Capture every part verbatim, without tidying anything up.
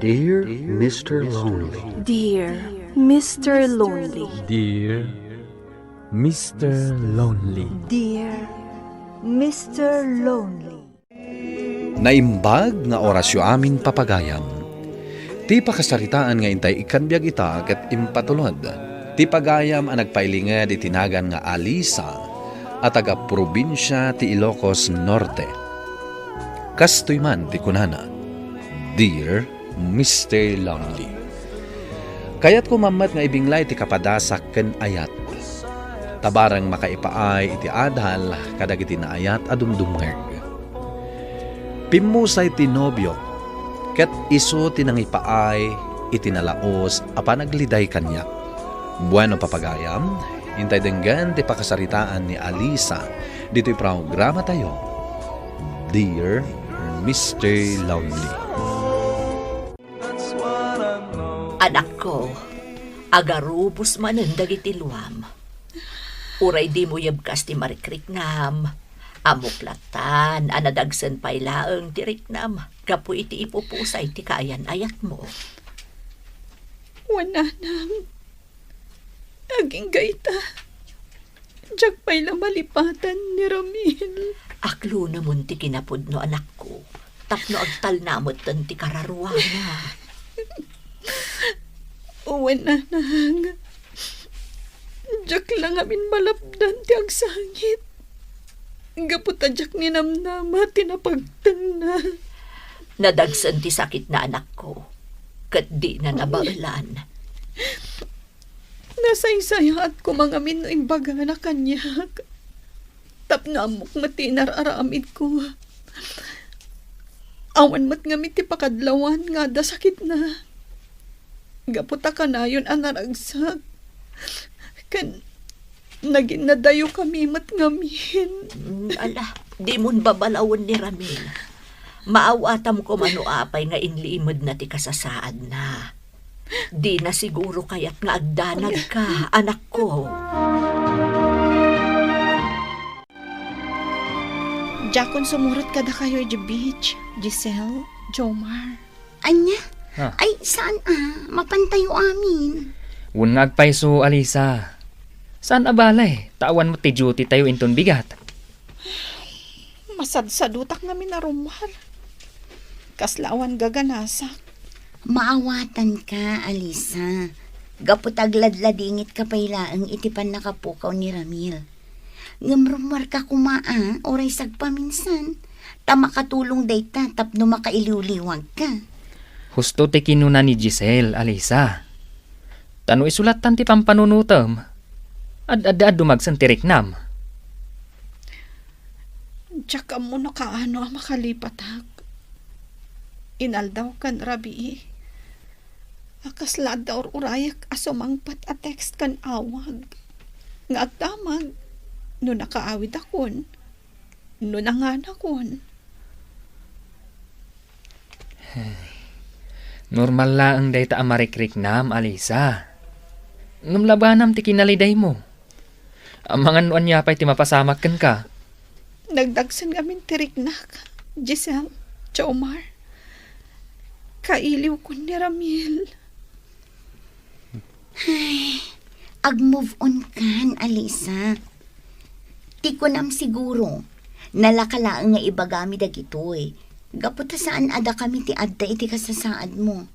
Dear Mister Lonely. Dear Mister Lonely. Dear Mister Lonely. Dear Mister Lonely. Naimbag nga orasyo amin, papagayam. Ti pakasaritaan nga intay ikkan biag ita ket impatulod ti pagayam a nagpailinged iti nagan nga Alisa a taga-probinsia ti Ilocos Norte. Kastoy man ti kunana, Dear Mister Lonely. Kayatko mammet nga ibinglay ti kapadasak ken ayat. Ta bareng makaipaay iti adal kadagiti naayat a dumdumngeg. Pimmusay ti nobio, ket isu ti nangipaay iti nalaus a panagliday kaniak. Bueno, papagayam, intay denggen ti pakasaritaan ni Alisa ditoy programatayo, Dear Mister Lonely. Anakko, agarubos manen dagiti luam. Uray dimo yebkas ti marikriknam, ammok lattan a nadagsen pay laeng ti riknam gapu iti ipupusay ti kaayan-ayatmo. Wen, nanang, agingga ita. Diak pay la malipatan ni Ramil. Aklunemon ti kinapudno, anakko, tapno agtalna metten ti kararuana. Wen, nanang. Diak la ngamin malapdan ti agsangit. Gapu ta diak ninamnama ti napagtenna. Nadagsen ti sakitna, anakko, ket dina nabaelan. Nasaysayaat koma ngamin no imbagana kaniak. Tapno ammok met ti inar-aramidko. Awan met ngamin ti pakadlawan nga adda sakitna. Gapu ta kanayon a naragsak. Ken naginnadayokami met ngamin. Mm, ala, dimon babalawen ni Ramil. Maawatam koma no apay nga inlimedna ti kasasaadna. Dina siguro kayat nga agdanagka, anakko. Diakon sumurot kadakayo idiay beach, Giselle, Jomar. Ania? Ah. Ay, saan a? Mapantayo amin. Wen nga agpayso, Alisa. Saan a bale, ta awan met ti duty tayo inton bigat. Masadsadutak ngamin a rummuar. Kasla awan gaganasak. Maawatanka, Alisa. Gapu ta agladladingitka pay laeng iti pannakapukaw ni Ramil. Ngem rummuarka koma a, uray sagpaminsan, ta makatulong dayta tapno makailiwliwagka. Husto ti kinuna ni Giselle, Alisa. Ta no isu lattan ti pampanunotem, ad-adda a dumagsen ti riknam. Diak ammo no kaano a makalipatak. Inaldaw ken rabii a kasla adda ur-urayak a sumangpet a text ken awag nga agdamag no nakaawidakon, no nanganakon. Normal laeng dayta a marikriknam, Alisa. Ngem labanam ti kinalidaymo. Amangan no ania pay ti mapasamak kenka. Nagdagsen ngamin ti riknak, Giselle, Jomar. Kailiwkon ni Ramil. Ay, ag-move on kan, Alisa. Ti kunam siguro, nalaka laeng nga ibagami dagitoy, gapu ta saan a dakami ti adda iti kasasaadmo.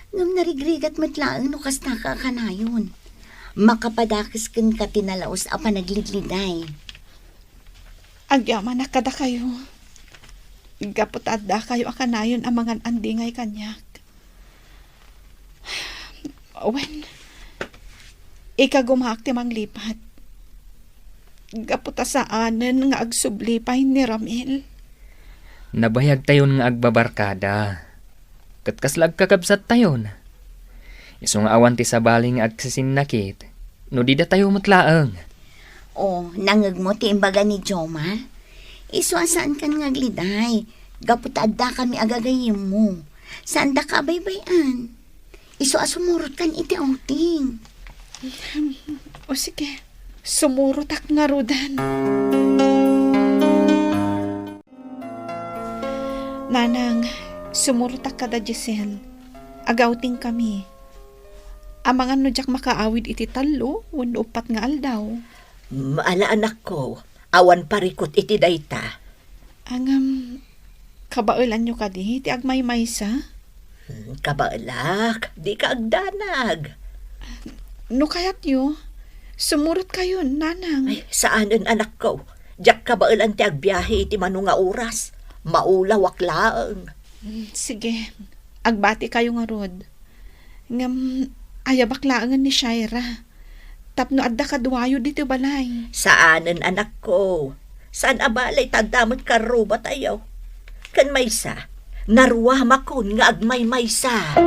Ngem narigrigat met laeng no kastaka a kanayon. Makapadakes kenka ti nalaus a panagligliday. Agyamanak kadakayo, gapu ta addakayo a kanayon a mangan-andingay kaniak. Wen, ikagumaak ti manglipat. Gapu ta saanen nga agsubli pay ni Ramil. Nabayagtayon nga agbabarkada. Ket kasla agkakabsattayon. Isu nga awan ti sabali nga agsisinnakit, no di datayo met laeng. O, nangngegmo ti imbaga ni Jomar? Isu a saankan nga agliday, gapu ta addakami a gagayyemmo. Saandaka a baybay-an. Isu a sumurotkan iti outing. O sige, sumurotak ngaruden. Nanang, sumurotak kada Giselle. Ag-outing kami. Amangan no diak makaawid iti tallo wenno uppat nga aldaw. Ala, anakko, awan parikut iti dayta. Ngem, kabaelanyo kadi ti agmaymaysa? Hmm, kabaelak, dika agdanag. No kayatyo, sumurotkayon, nanang. Ay, saanen, anakko. Diak kabaelan ti agbiahe iti mano nga oras. Maulawak laeng. Hmm, sige. Agbatikayo ngarud. Ngem, ayabak laengen ni Shaira. Tapno adda kaduayo ditoy balay. Saanen, anakko. Saan a balay ta adda met karrubatayo. Ken maysa, naruamakon nga agmaymaysa.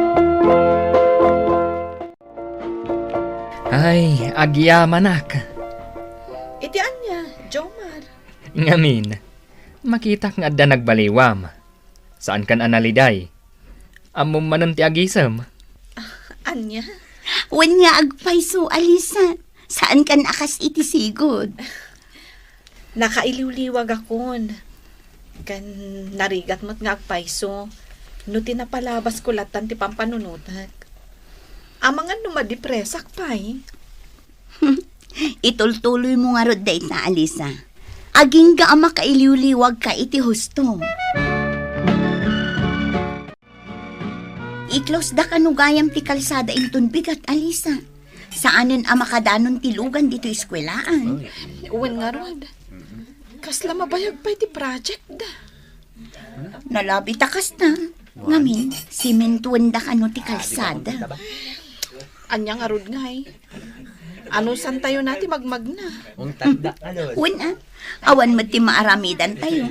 Ay, agyamanak. Iti ania, Jomar? Ngamin, makitak nga adda nagbaliwam. Saankan a naliday. Ammom manen ti agisem. Ah, ania? Wen nga agpayso, Alisa. Saankan a kas iti sigud. Nakailiwliwagakon. Ken narigat met nga agpayso. No ti napalabasko lattan ti pampanunotek. Amangan no madepresak pay. Itultuloymo ngarud dayta, Alisa. Agingga a makailiwliwagka iti husto. I-close da kano gayam ti kalsada inton bigat, Alisa. Saanen a makadanon ti lugan ditoy eskuelaan. Wen ngarud, kasla mabayag pay ti project da. Nalabi ta kasta. Ngamin, simentoenda kano ti kalsada. Ania ngarud ngay? Anusantayo na ti magmagna? Wen a, awan met ti maaramidantayo.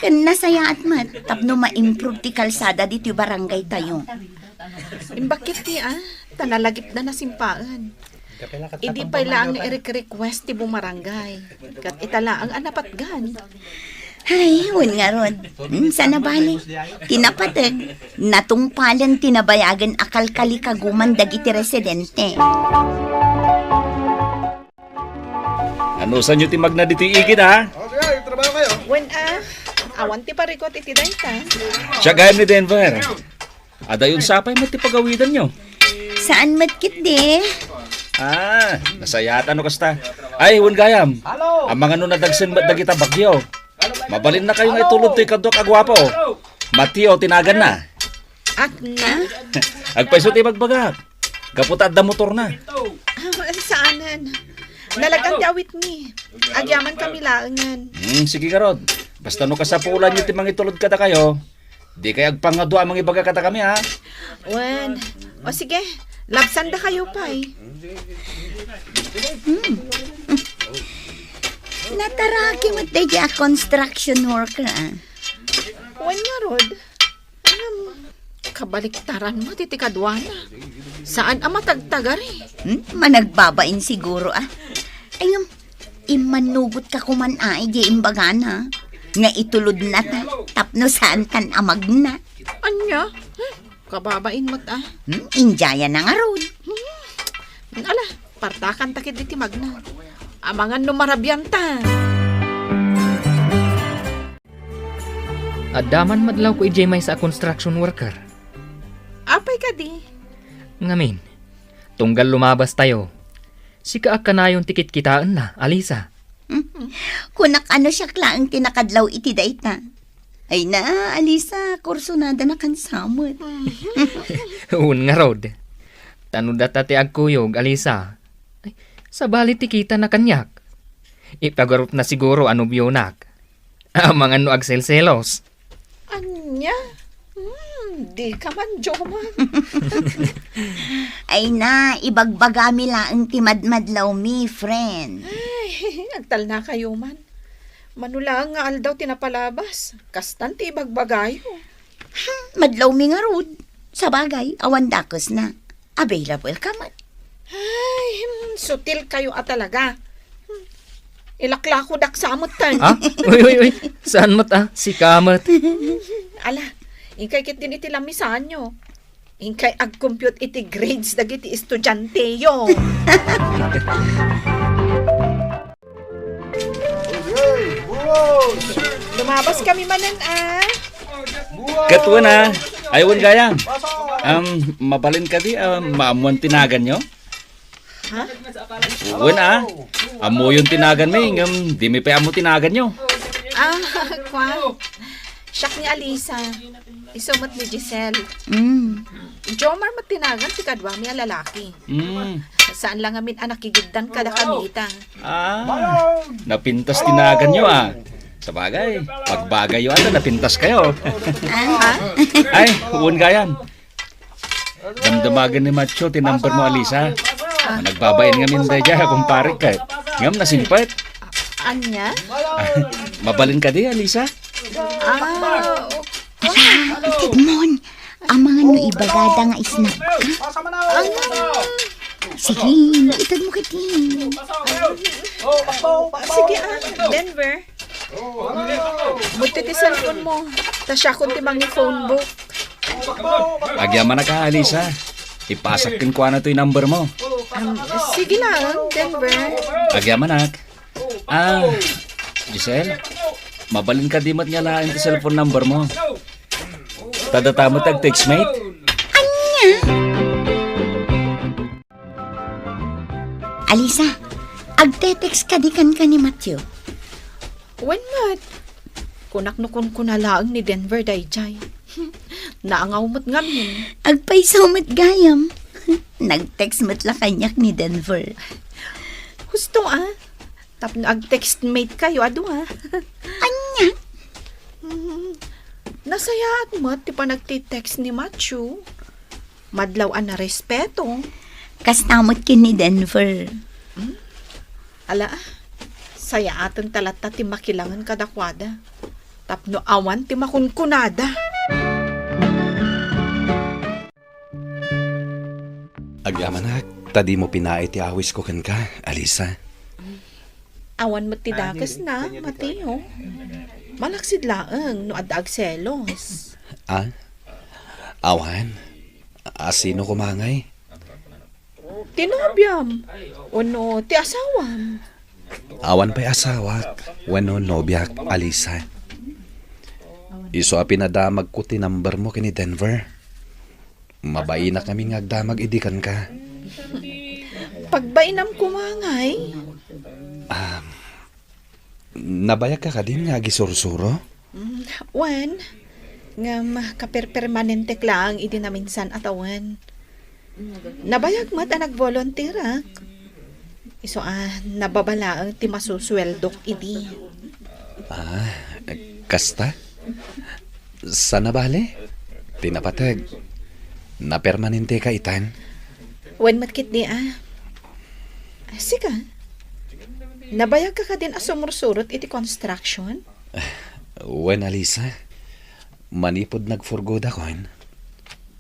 Ken nasayaat met tapno ma-improve ti kalsada ditoy barangaytayo. Imbakit ti, ah, ta nalagipda nasimpaen. Idi pay laeng nga i-request ti bumarangay, ket ita laeng a napatgan. Ay, wen ngarud. Hmm, sana bali. Ti napateg, natungpalen ti nabayagen a kalkalikaguman dagiti residente. Anusanyo ti magna ditoy igid, ha? O, sige, trabaho kayo. Wen a, awan ti parikut iti dayta. Siak gayam ni Denver. Adayon sapay met ti pagawidanyo. Saan met ketdi? Ah, nasayaat no kasta. Ay, wen gayam. Amangan no nadagsen met dagita bagyo. Mabalinnakayo nga itulod toy kaduak a guapo. Mateo ti naganna. Agna? Agpayso ti bagbagak. Gapu ta adda motorna. Ah, saanen. Nalagyan ti awitmi. Agyamankami laengen. Hmm, sige ngarud. Basta no kasapulanyo ti mangitulod kadakayo, dikay agpangadua a mangibaga kadakami, ha? Wen. O sige, labsandakayo pay. Hmm. Nataraki met daydi a construction worker, ah. Wen ngarud. Ngem, kabaliktaran met iti kaduana. Saan a matagtagari. Hmm? Managbabain siguro, ah. Ay, ngem, immanugotka koman, ah, idiay imbagana. Nga itulodna ta, tapno saankan a magna. Ania? Hmm? Kababain met, ah. Hmm? Indiayan na ngarud. Hmm. Ala, partakanta ketdi ti magna. Amangan no marabianta. Adda man madlawko idiay maysa a construction worker. Apay kadi? Ngamin, tunggal lumabastayo, sika a kanayon ti kitkitaenna, Alisa. Hmm? Kunak a no siak laeng ti nakadlaw iti dayta. Ay na, Alisa, kursunada na kansamot. Wen ngarud. Ta no data ti agkuyog, Alisa. Ay, sabali ti kitana kaniak. Ipagarupna siguro a nobionak. Amangan no agselselos. Ania? Hmm, dika man, Jomar. Ay na, ibagbagami laeng ti madmadlawmi, friend. Ay, agtalnakayo man. Mano laeng nga aldaw ti napalabas, kastan ti ibagbagayo. Hmm, madlawmi ngarud. Sabagay, awan dakesna. Available ka met. Ay, hmm, sutil kayo a talaga. Hmm, ilaklakodak sa amutan. Ha? Uy, uy, uy. Saan met, ah? Sika met. Ala, inkay ketdin iti lamisanyo. Inkay ag-compute iti grades dagiti estudianteyo. Lumabas kami manen, ah. Ket wen, ah. Ay, wen gayam. Um, mabalin kadi, um, maammuan ti naganyo? Ha? Wen a. Ammoyon ti naganmi, ngem dimi pay ammo ti naganyo. Ah, kua. Siak ni Alisa. Isu met ni Giselle. Mm. Jomar met ti nagan ti kaduami a lalaki. Mm. Saan la ngamin a nakigiddan kadakami ita. Ah, napintas ti naganyo, ah. Sabagay, pagbagayyo ata napintaskayo. Ah. Ay, wen gayam. Damdamagen ni Matthew ti number mo, Alisa. Ah. Nagbabain ngamin daydiay a kumparik ket. Ngem nasingpet. Ania? Mabalin kadi, Alisa? Ah, o-, Siya, itedmon. Amangan no ibagada nga isnap ka. Ang Sige, itedmo kadi. Sige, ah, Denver. Muti ti cellphone mo. Ta siakon ti mangi-phone book. Agyamanak a, Alisa. Ipasak kenkuana toy number mo. Um, sige lang, Denver. Agyamanak. Ah, Giselle, mabalin kadi met nga alaen ti cellphone number mo. Ta data met ti agtextmate. Ania? Alisa, agte-text kadi kenka ni Matthew? Wen met. Kunak no kunkuna laeng ni Denver daydiay. Naangaw met ngamin. Agpayso met gayam. Nag-text met la kaniak ni Denver. Husto, ah. Tapno agtextmate kayo a dua. Ania? Mm, nasayaat met ti panagti-text ni Matthew. Madlaw a narespeto. Kasta met ken ni Denver. Hmm? Ala, sayaaten ta latta ti makilangen kadakuada. Tapno awan ti makunkunada. Agyamanak, ta dimo pinaay ti awisko kenka, Alisa. Awan met ti dakesna, Mateo. Malaksid laeng no adda agselos. Ah? Awan? A, sino koma ngay? Ti nobiam. Wenno ti asawam. Awan pay asawak wenno nobiak, Alisa. Isu a pinadamagko ti number mo ken ni Denver. Mabainak ngamin nga agdamag idi kenka. Pagbainam koma ngay. Ah, nabayagka kadin nga agisursuro? Mm, wen, ngem kaperpermanentek laeng idi naminsan a tawen. Nabayag met a nagvolunteerak. Isu a nababa laeng ti masusueldok idi. Ah, kasta? Saan a bale? Ti napateg, napermanenteka itan? Wen met ketdi a. Sika? Nabayagka kadin a sumursurot iti construction? Wen, Alisa. Manipud nagfurgodakon,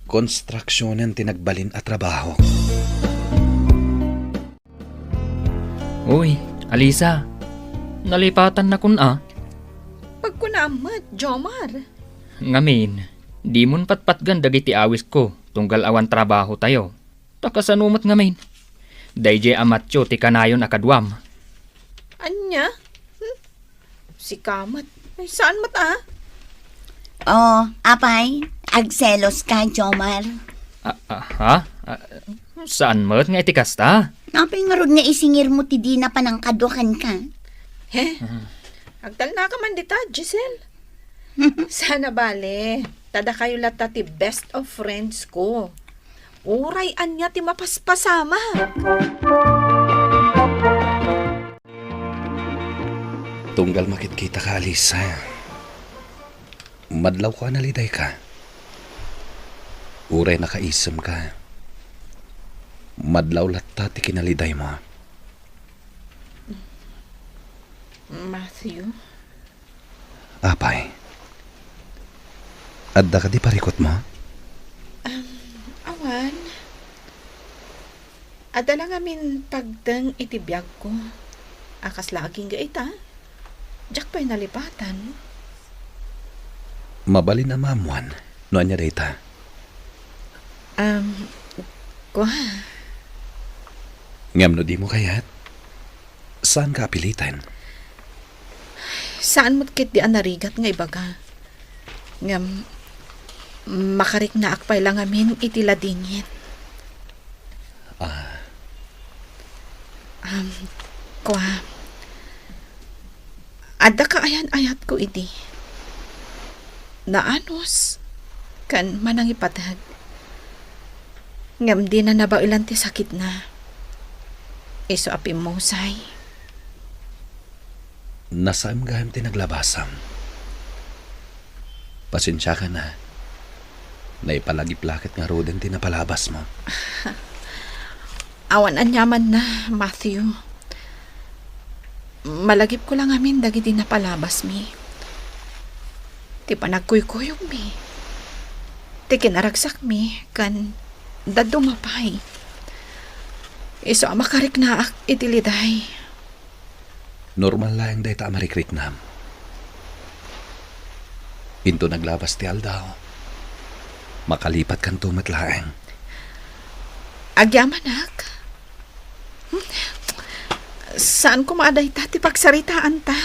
konstruksionen ti nagbalin a trabahok. Uy, Alisa, nalipatannakon a. Pagkunam met, Jomar. Ngamin, dimon patpatgan dagiti awisko tunggal awan trabahotayo. Ta kasano met ngamin? Daydiay a Matthew ti kanayon a kaduam. Ania? Hmm? Sika met. Ay, saan met a? Oh, apay, agselos ka, Jomar? Ah, ah, ha? Ah, saan met nga iti kasta? Apay ngarud nga isingir mo ti dina panangkadua kenka? He? Ah. Agtalnaka man dita, Giselle. Saan a bale, ta dakayo latta ti best of friends ko. Uray ania ti mapaspasamak. Tunggal makitkitaka, Alisa. Madlawko a nalidayka. Uray nakaisemka. Madlaw latta ti kinalidaymo. Matthew? Apay, adda kadi parikutmo? Um, awan. Adda la ngamin pagteng iti biagko. A, kasla agingga ita? Diak pay nalipatan. Mabalin a maammuan no ania dayta. Um, kua. Ngem no dimo kayat, saanka a piliten. Saan met ketdi a narigat nga ibaga. Ngem, Makariknaak pay la ngamin iti ladingit. Ah. Um, kua, adda kaayan-ayatko idi. Naanus, ken manangipateg. Ngem dina nabaelan ti sakitna. Isu a pimmusay. Nasaem gayam ti naglabasam. Pasensiakan a. Naipalagip la ket ngaruden ti napalabasmo. Awan aniamanna, Matthew. Malagipko la ngamin dagiti napalabasmi. Ti panagkuykuyogmi. Ti kinaragsakmi, ken dadduma pay. Isu a makariknaak iti liday. Normal laeng dayta a marikriknam. Inton naglabas ti aldaw, makalipatkanto met laeng. Agyamanak. Saan koma a dayta ti pagsaritaanta.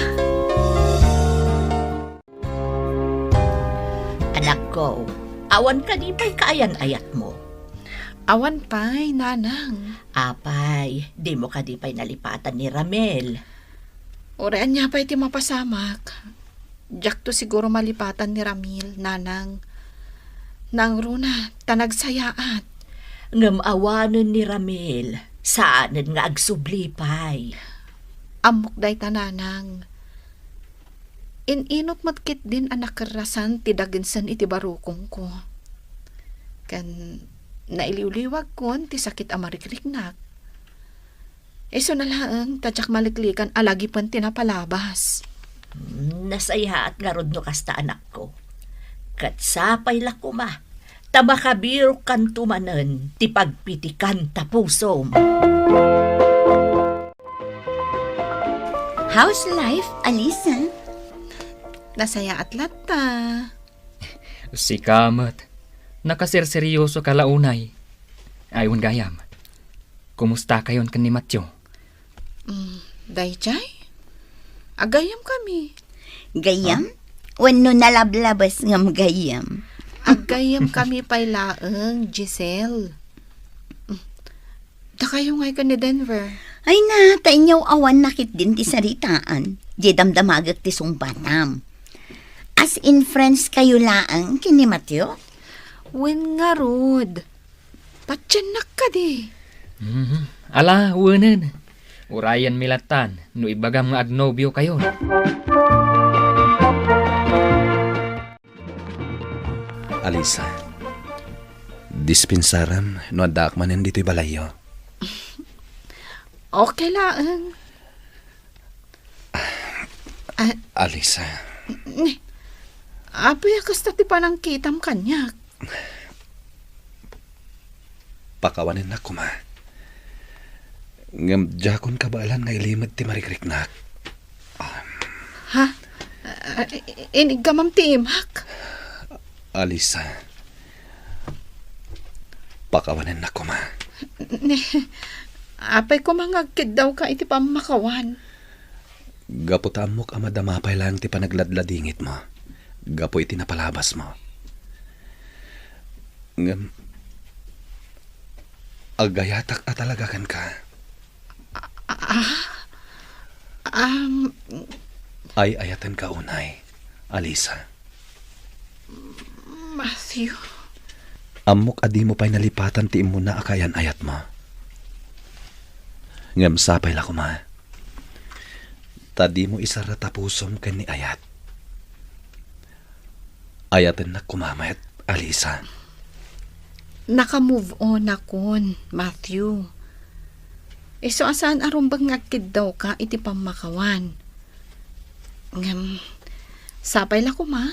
Anakko, awan kadi pay kaayan-ayatmo? Awan pay, nanang. Apay, dimo kadi pay nalipatan ni Ramil? Uray ania pay ti mapasamak. Diakto siguro malipatan ni Ramil, nanang. Nangruna, ta nagsayaat. Ngem awanen ni Ramil, saanen nga agsubli pay. Ammok dayta, nanang. In-inut met ketdin a nakerrasan ti dagensen iti barukongko. Ken nailiwliwagkon ti sakit a marikriknak. Isuna laeng ta diak maliklikan a lagipen ti napalabas. Hmm, nasayaat ngarud no kasta, anakko. Ket sapay la koma, ta makabirokkanto manen ti pagpitikan ta pusom. How's life, Alisa? Nasayaat latta. Sika met, nakaserseryoso ka la unay. Ay, wen gayam. Kumusta kayon ken ni Matthew? Mm, daydiay? Agayyem kami. Gayyem? Huh? Wenno nalablabes ngem gayyem? Agayyem kami pay laeng, Giselle. Mm, dakayo ngay ken ni Denver? Ay na, ta inyaw awan nakit din ti saritaan. Di damdamagek ti sungbatam. As in friends kayo laeng ken ni Matthew? Wen ngarud. Patiennak kadi. Mhm. Ala, wenen. Urayenmi lattan no ibagam nga agnobio kayon. Alisa, dispensaram no addaak manen ditoy balayyo. Okay laeng. Ah. Alisa. Ni, apay a kasta ti panangkitam kaniak? Pakawanennak koma. Ngem diakon kabaelan nga ilimed ti marikriknak. Um. Ha? Ah, i-, iniggamam ti imak? Alisa. Pakawanennak koma. Ni, apay koma nga agkiddawka iti pammakawan? Gapu ta ammok a madama pay laeng ti panagladladingitmo gapu iti napalabasmo. Ngem, agayatak a talaga kenka. Ah? Um, Ay-ayatenka unay, Alisa. Matthew. Ammok a dimo pay nalipatan ti immuna a kaayan-ayatmo. Ngem sapay la koma. Ta dimo isarrata pusom ken ni ayat. Ayatennak koma met, Alisa. Naka-move on akon, Matthew. Isu a saan a rumbeng nga agkiddawka iti pammakawan. Ngem, sapay la koma,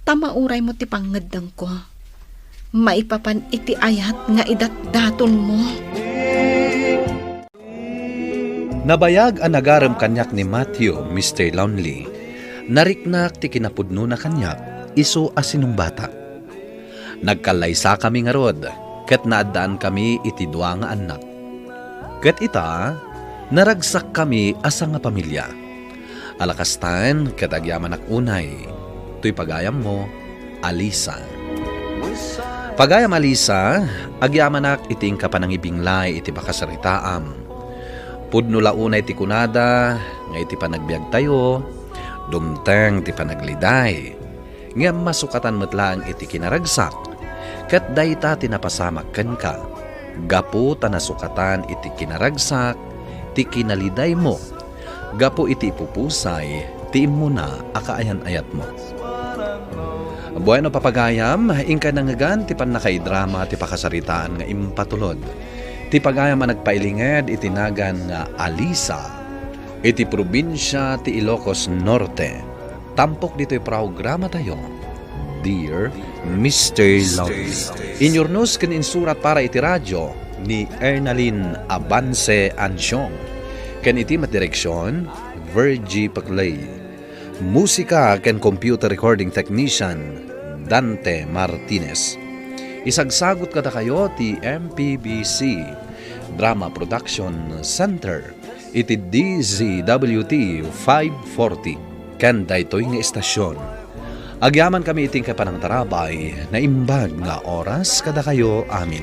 ta mauraymo ti pangngeddengko maipapan iti ayat nga idatdatonmo. Nabayag a nagarem kaniak ni Matthew, Mister Lonely. Nariknak ti kinapudnona kaniak, isu a sinungbatak. Nagkallaysakami ngarud, ket naaddaankami iti dua nga annak. Ket ita, naragsakkami a sangapamilia. Ala kastan, ket agyamanak unay, toy pagayammo, Alisa. Pagayam a Lisa, agyamanak iti inka panangibinglay iti pakasaritaam. Pudno la unay ti kunada nga iti panagbiagtayo, dumteng ti panagliday. Ngem masukatan met laeng iti kinaragsak, ket dayta ti napasamak kenka, gapu ta nasukatan iti kinaragsak ti kinalidaymo, gapu iti ipupusay ti immuna a kaayan-ayatmo. Bueno, papagayam, inka nangngegan ti pannakaidrama ti pakasaritaan nga impatulod ti pagayam a nagpailinged iti nagan nga Alisa, iti probinsia ti Ilocos Norte. Tampok ditoy programatayo, Dear Mister Lonely. Inyurnos ken insurat para iti radio ni Ernalyn Abance Ansiong, ken iti met direksion, Virgie Paclay. Musika ken computer recording technician, Dante Martinez. Isagsagot kadakayo ti M P B C Drama Production Center iti D Z W T five forty ken daytoy nga istasyon. Agyamankami iti inka panangtarabay, naimbag nga oras kadakayo amin.